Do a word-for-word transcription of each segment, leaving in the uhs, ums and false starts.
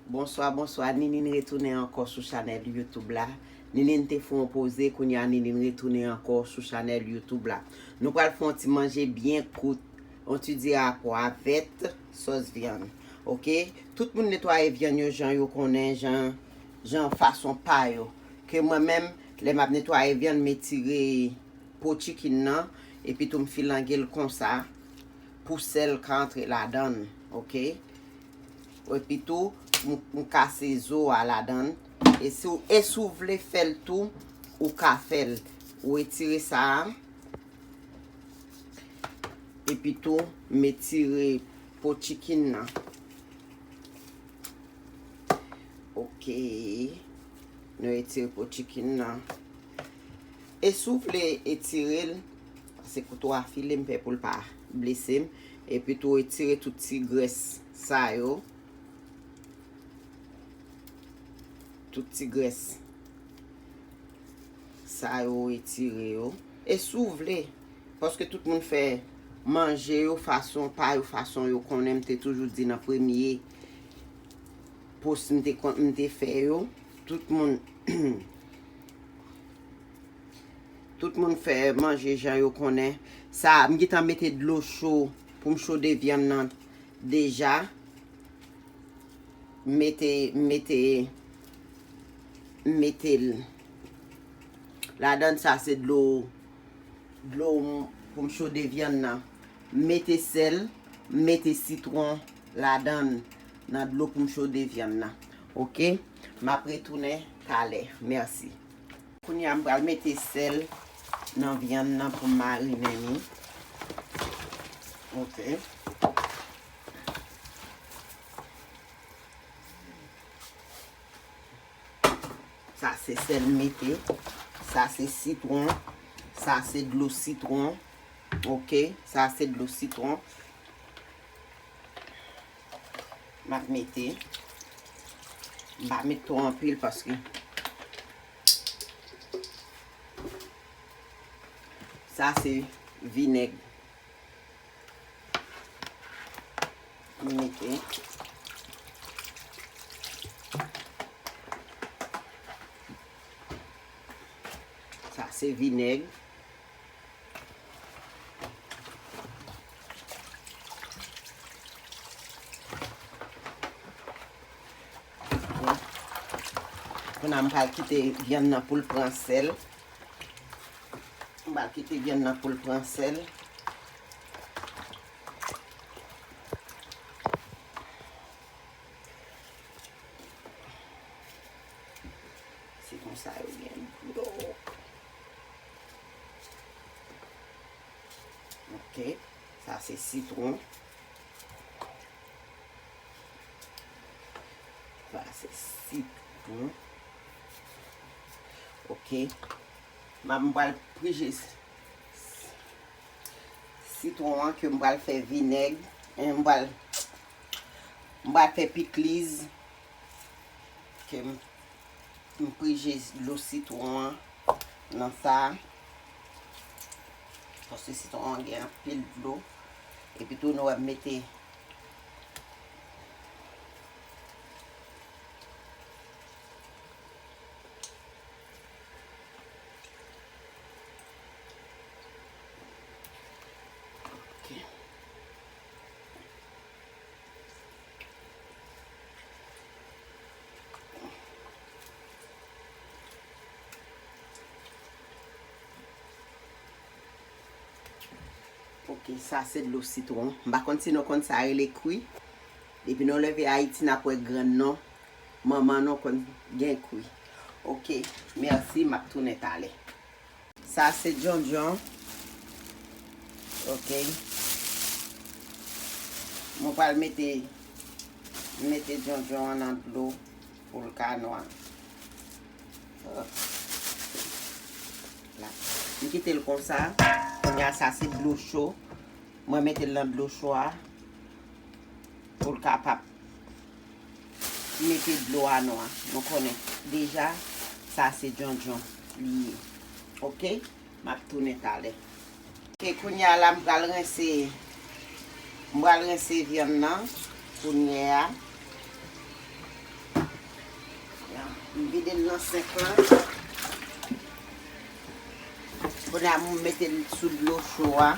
Bonswa, bonswa. Ninin retounen ankò sou chanèl YouTube la. Ninin te fè yon poze, kounye a Ninin retounen ankò sou chanèl YouTube la. Nou pral fè yon ti manje byen kout, yon ti di rapò avèk sòs vyann. Oke? Tout moun netwaye vyann yo jan yo konnen, jan, jan fason pa yo. Ke mwen menm, lè m ap netwaye vyann, m etire po chicken nan, epi tou m filange l konsa pou sèl ka antre ladan l, oke? Epi tou, m, m kase zo a ladan l. E si w, e si w vle fè l tou, ou ka fè l. Ou etire sa a, epi tou, m etire po chicken nan. Oke. Nou etire po chicken nan. E si w vle etire l, pase kouto a file, m pè pou l pa blese m. Epi tou etire tout ti grès sa yo. Tout ti grès sa yo, etire yo. E si w vle, paske tout moun fè manje yo fason pa yo, fason yo konnen, m te toujou di nan premye post m te kon-, m te fè yo. Tout moun, tout moun fè manje jan yo konnen. Sa, m gentan mete dlo cho pou m chode vyann nan deja. Mete, mete, mete l. Ladan sa se dlo, dlo pou m chode vyann nan. Mete sèl, mete sitwon ladan nan dlo pou m chode vyann nan. Oke? M ap retounen talè. Mèsi. Kounye a m pral mete sèl nan vyann nan pou m marinen li. Oke. Sa se sèl m mete. Sa se sitwon. Sa se dlo sitwon. Oke. Sa se dlo sitwon. M ap mete. M pa met twò anpil paske sa se vinèg. M mete. Sa se vinèg. Kounye a m pral kite vyann nan pou l pran sèl. M pral kite vyann nan pou l pran sèl. Se konsa yo gen dlo. Oke, sa se sitwon. Sa se sitwon. Oke. M ap, m pral prije s-, s-, sitwon an ke m pral fè vinèg. E m pral, m pral fè pikliz. Ke m, m prije dlo sitwon an nan sa. Paske sitwon an gen anpil dlo. Epi tou nou ap mete Ok, sa se dlo sitwon. M pa konn si nou konn sa rele kwi. Depi nou leve Ayiti, n ap wè grann nou, manman nou konn gen kwi. Ok, mèsi, m ap tounen talè. Sa se djondjon. Ok. Mwen pral mete, mete djondjon an nan dlo pou l ka nwa. La. M kite l konsa. Kounye a, sa se dlo cho. Mwen mete l nan dlo cho a pou l kapab mete dlo a nwa. Nou konnen deja sa se djondjon li ye. Ok? M ap tounen talè. Ok, kounye a la, m pral rense, m pral rense vyann nan kounye a. M vide l nan senk lan. Kounye a m mete l sou dlo cho a.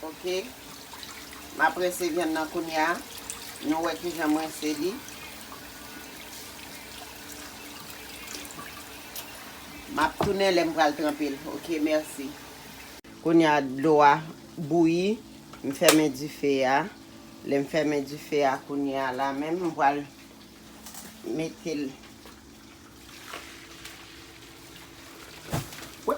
Ok. M ap rense vyann nan kounye a. Nou wè kijan m rense li. M ap tounen lè m pral tranpe l. Ok, mèsi. Kounye a dlo a bouyi, m fèmen dife a. Lè m fèmen dife a kounye a la menm, m pral mete l. Wè.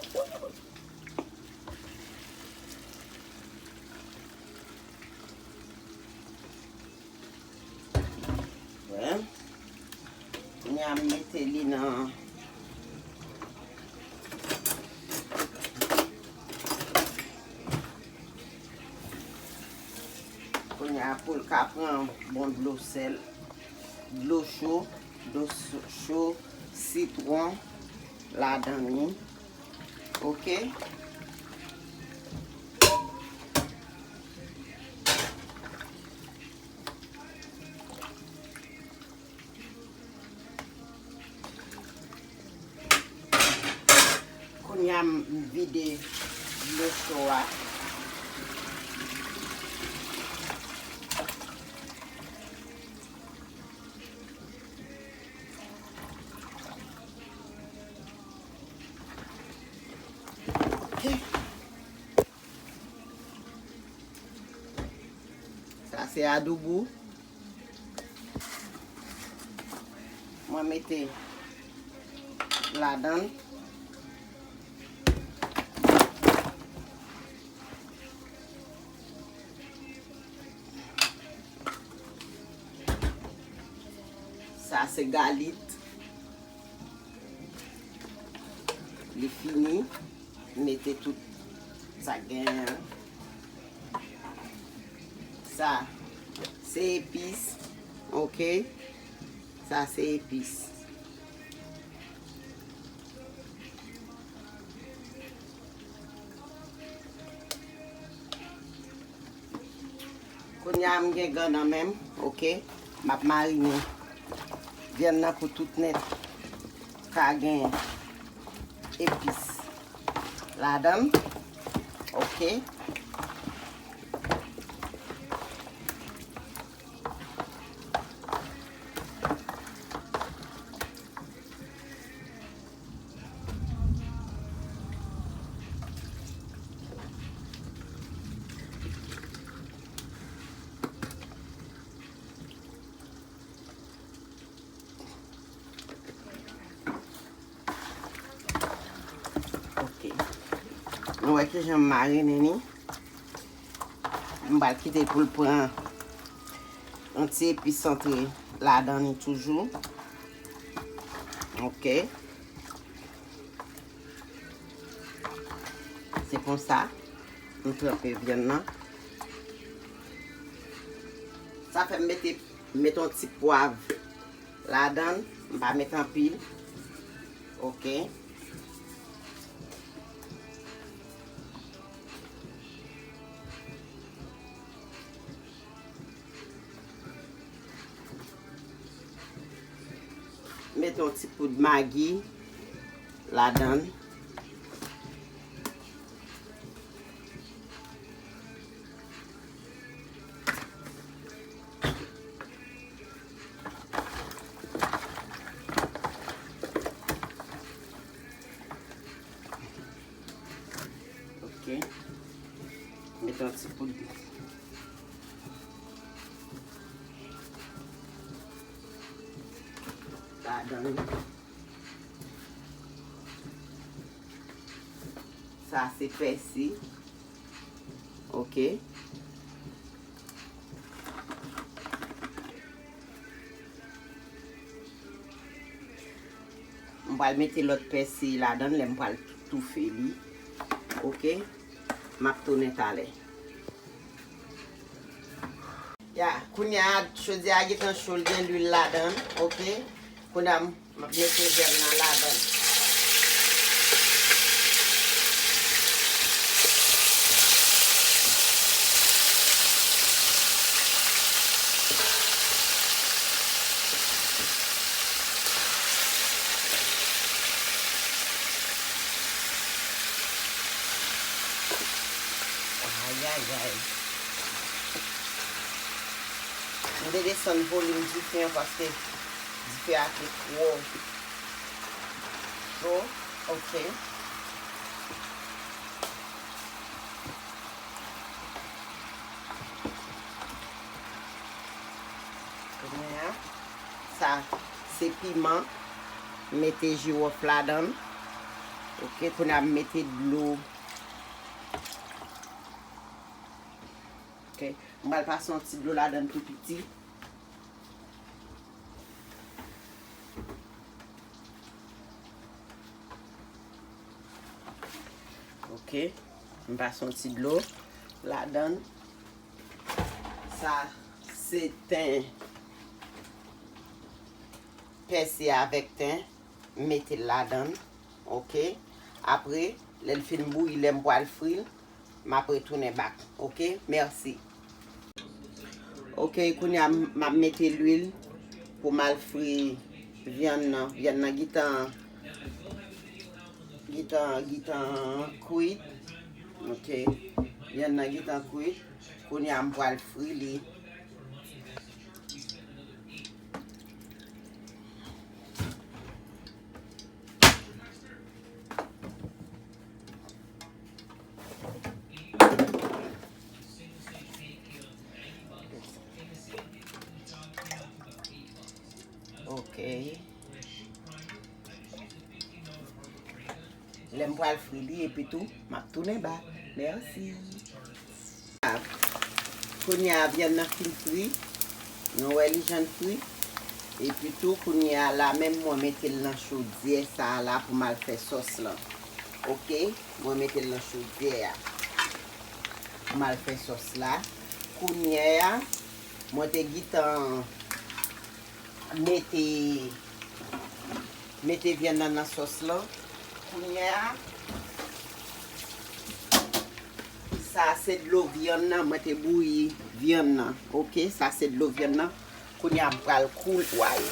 Kounye a m mete li nan. Kounye a pou l ka pran bon dlo sèl, dlo cho, dlo cho, sitwon ladan li. Ok. Kounye a m vide dlo cho a. Ok. Sa se adobo. Mwen mete ladan l. Sa se galit. Li fini. Mete tout sa k genyen an. Sa se epis. Ok. Sa se epis. Kounye a m gen gan nan men m, ok. M ap marine vyann nan pou tout nèt ka gen epis ladan l, ok. Ok. Nou wè kijan m marine li. M pral kite l pou l pran yon ti epis antre ladan li toujou. Ok. Se konsa m tranpe vyann nan. Sa fè m mete, mete yon ti pwav ladan l. M pa met anpil. Ok. Mete yon ti poud magi ladan l. Ok. Mete yon ti poud ladan l. Sa se pèsi. Ok. M pral mete lòt pèsi ladan l, lè m pral toufe li. Ok. M ap tounen talè. Ya, kounye a, chodyè a gentan cho, l gen lwil ladan l, ok? Kounye a, m ap mete vyann nan ladan l. Ayayay. M te desann volim dife an paske dife a te twò cho. Ok. Kounye a, sa se piman. Mete jiwòf ladan l. Ok, kounye a m mete dlo. Ok, m pral pase yon ti dlo ladan l tou piti. Ok, m pase yon ti dlo ladan l. Sa se ten, pèsi avèk ten, m mete l ladan l. Ok, apre, lè l fin bouyi, lè m pral fri l, m ap retounen back. Ok, mèsi. Ok, kounye a m ap mete lwil pou m al fri vyann nan. Vyann nan gentan, gentan, gentan kwit. Ok, vyann nan gentan kwit. Kounye a m pral fri li. Ok. Lè m pral fri li, epi tou, m ap tounen back. Mèsi. Kounye a, vyann nan fin fri. Nou wè li jan l fri. Epi tou, kounye a la menm, mwen mete l nan chodyè sa a la pou m al fè sòs lan. Ok? Mwen mete l nan chodyè a pou m al fè sòs la. Kounye a, mwen te gentan mete, mete vyann nan nan sòs lan. Kounye a, sa se dlo vyann nan, mwen te bouyi vyann nan. Ok, sa se dlo vyann nan. Kounye a, m pral koule, way,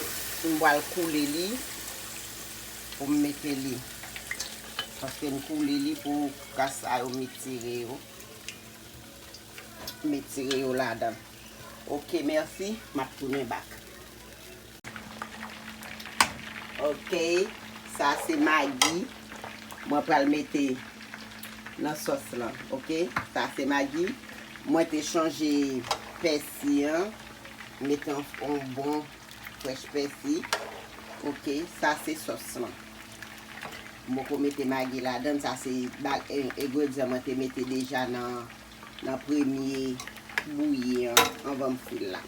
m pral koule li pou m mete li. Paske m koule li pou kras sa yo m etire yo. M etire yo ladan. Ok, mèsi. M ap tounen back. Ok, sa se magi. Mwen pral mete nan sòs lan. Ok, sa se magi. Mwen te chanje pèsi an. Mete yon, yon bon frèch pèsi. Ok, sa se sòs lan. M poko mete magi ladan, sa se ba-, e-, engredyan mwen te mete deja nan, nan premye bouyi an, anvan m fri l la.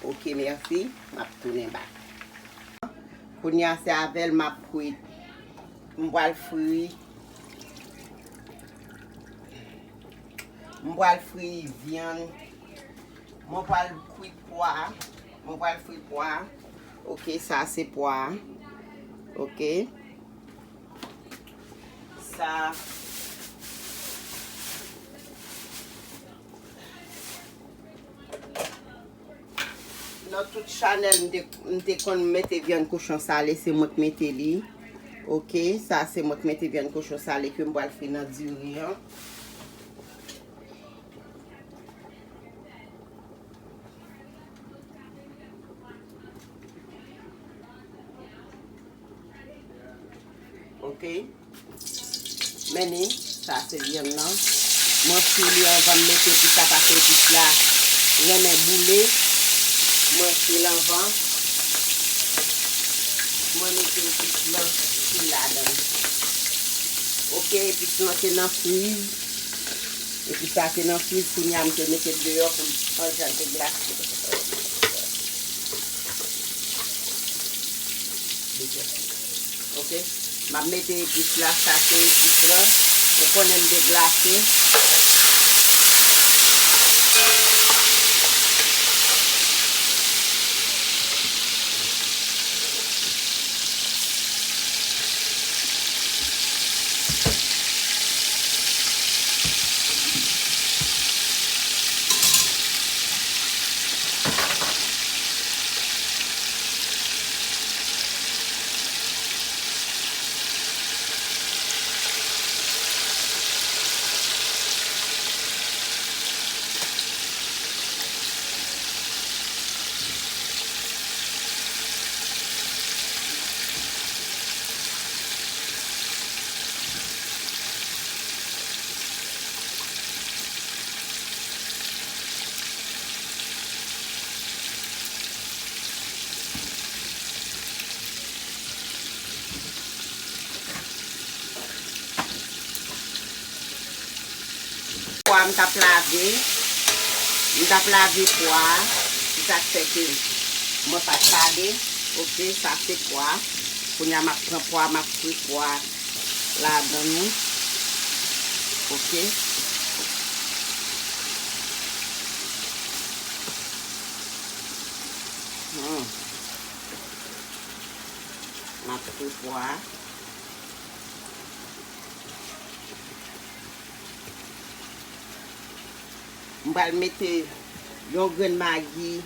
Ok, mèsi, m ap tounen back. Kounye a se avè l m ap kwit. M pral fri, m pral fri vyann. Mwen pral kwit pwa. Mwen pral fri pwa. Ok, sa se pwa. Ok. Sa. Nan tout chanèl, m te, m te konn mete vyann kochon sale, se mwen k mete li. Ok, sa se mwen k mete vyann kochon sale ke m pral fri nan diri an. Ok. Men ni, sa se vyann nan. Mwen fri li anvan m mete epis la, paske epis la renmen boule. Mwen fri l anvan. Mwen mete epis lan tou ladan. Ok, epis lan te nan friz. Epi sa te nan friz, kounye a m te mete l deyò pou l, pou l te glase. Ok. M ap mete epis la, sa se epis lan. Ou konnen m deglase. Pwa m t ap lave, m t ap lave pwa a, se sa k fè ke mwen pa t pale. Ok, sa se pwa. Kounye a m ap pran pwa, m ap fri pwa ladan li. Ok. Hmm. M ap fri pwa. M pral mete yon grenn magi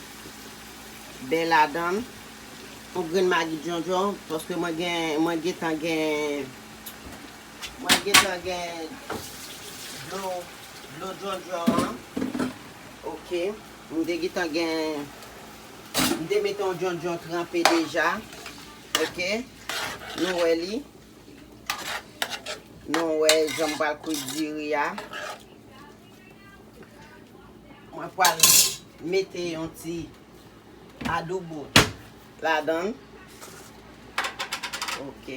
bè ladan l, yon grenn magi djondjon, paske mwen gen, mwen gentan gen, mwen gentan gen dlo, dlo djondjon an. Ok, m te gentan gen, m te mete yon djondjon tranpe deja. Ok, nou wè li. Nou wè jan m pral kwit diri a. Mwen pral mete yon ti adobo ladan l. Ok.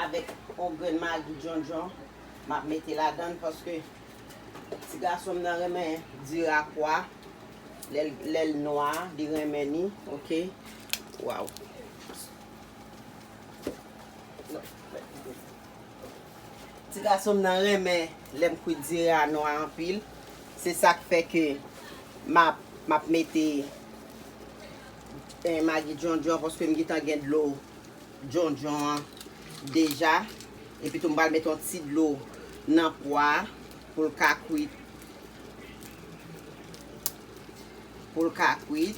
Avèk yon grenn magi djondjon, m ap mete ladan l paske ti gason m nan renmen diri a pwa. Lè l, lè l nwa, li renmen li, ok? Waw. Ti gason m nan renmen lè m kwit diri a nwa anpil. Se sa k fè ke m ap, m ap mete, eh, magi djondjon paske m gentan gen dlo djondjon an deja. Epi tou m pral mete yon ti dlo nan pwa a pou l ka kwit. Pou l ka kwit.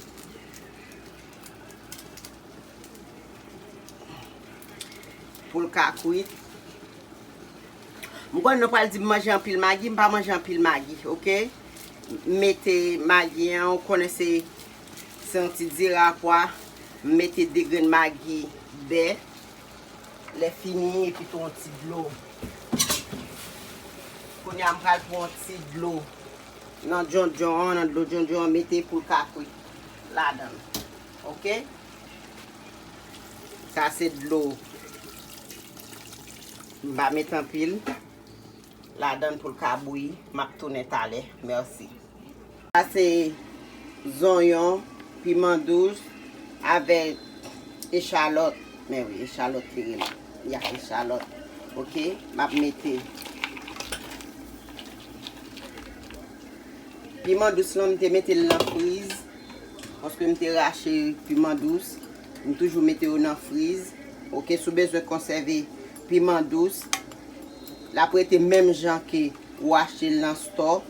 Pou l ka kwit. M konn nou pral di m manje anpil magi, m pa manje anpil magi, ok? M mete magi an, ou konnen se, se yon ti diri a pwa. M mete de grenn magi bè. Lè fini, epi tou yon ti dlo. Kounye a, m pral pran yon ti dlo nan djondjon an, nan dlo djondjon an, mete pou l ka kwit ladan l. Ok? Sa se dlo. M pa met anpil ladan l pou l ka bouyi. M ap tounen talè. Mèsi. Sa se zonyon, piman dous, avèk echalòt. Men wi, echalòt li rele. Ya, echalòt. Ok, m ap mete. Piman dous lan, m te mete l nan friz. Paske m te rache piman dous. M toujou mete yo nan friz. Ok, si w bezwen konsève piman dous, l ap rete menm jan ke ou achte l nan stò.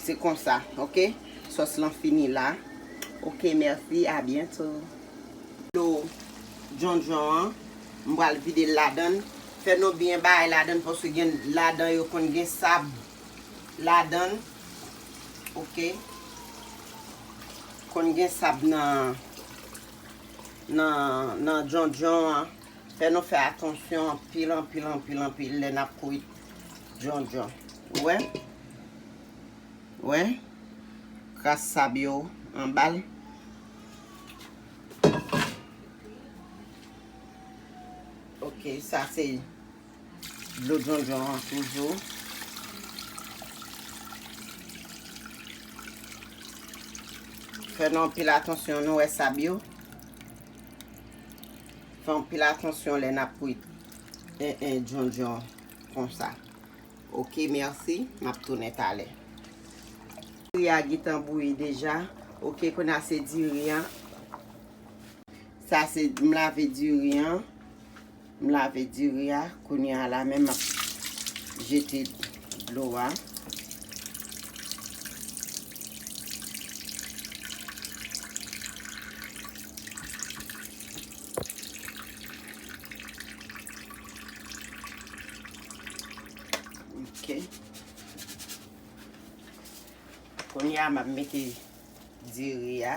Se konsa, ok? Sòs lan fini la. Ok, mèsi, a byento. Dlo djondjon an, m pral vide l ladan l. Fè nou byen bay ladan l, paske gen ladan yo konn gen sab ladan l. Ok? Konn gen sab nan, nan, nan djondjon an. Fè nou fè atansyon anpil, anpil, anpil, anpil lè n ap kwit Djondjon. Ou wè? Ou wè? Kras sab yo anba l. Ok, sa se dlo djondjon an toujou. Fè nou anpil atansyon, nou wè sab yo. Fè anpil atansyon lè n ap kwit en, en, djondjon konsa. Ok, mèsi. M ap tounen talè. Diri a gentan bouyi deja. Ok, kounye a se diri an. Sa se, m lave diri an. M lave diri a. Kounye a la menm m ap jete dlo a. Ok. Kounye a m ap mete diri a.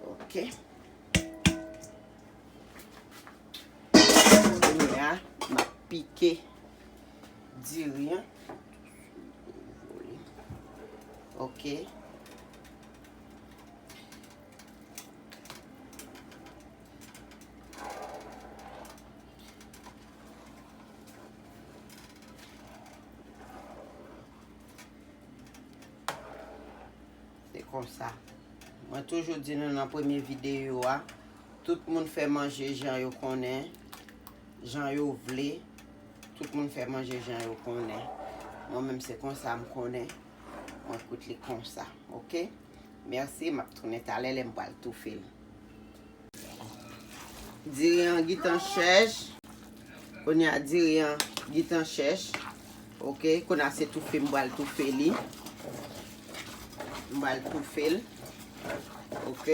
Ok. Kounye a m ap pike diri an. Ok. Se konsa. Mwen toujou di nou nan premye videyo a, tout moun fè manje jan yo konnen, jan yo vle. Tout moun fè manje jan yo konnen. Mwen menm se konsa m konnen. Mwen kwit li konsa. Ok? Mèsi, m ap tounen talè lè m pral toufe l. Diri an gentan chèch. Kounye a diri an gentan chèch. Ok, kounye a se toufe m pral toufe li. M pral toufe l. Ok.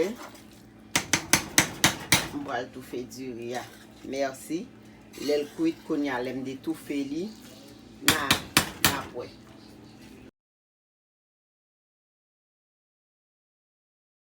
M pral toufe diri a. Mèsi. Lè l kwit, kounye a lè m detoufe li, n a, n ap wè.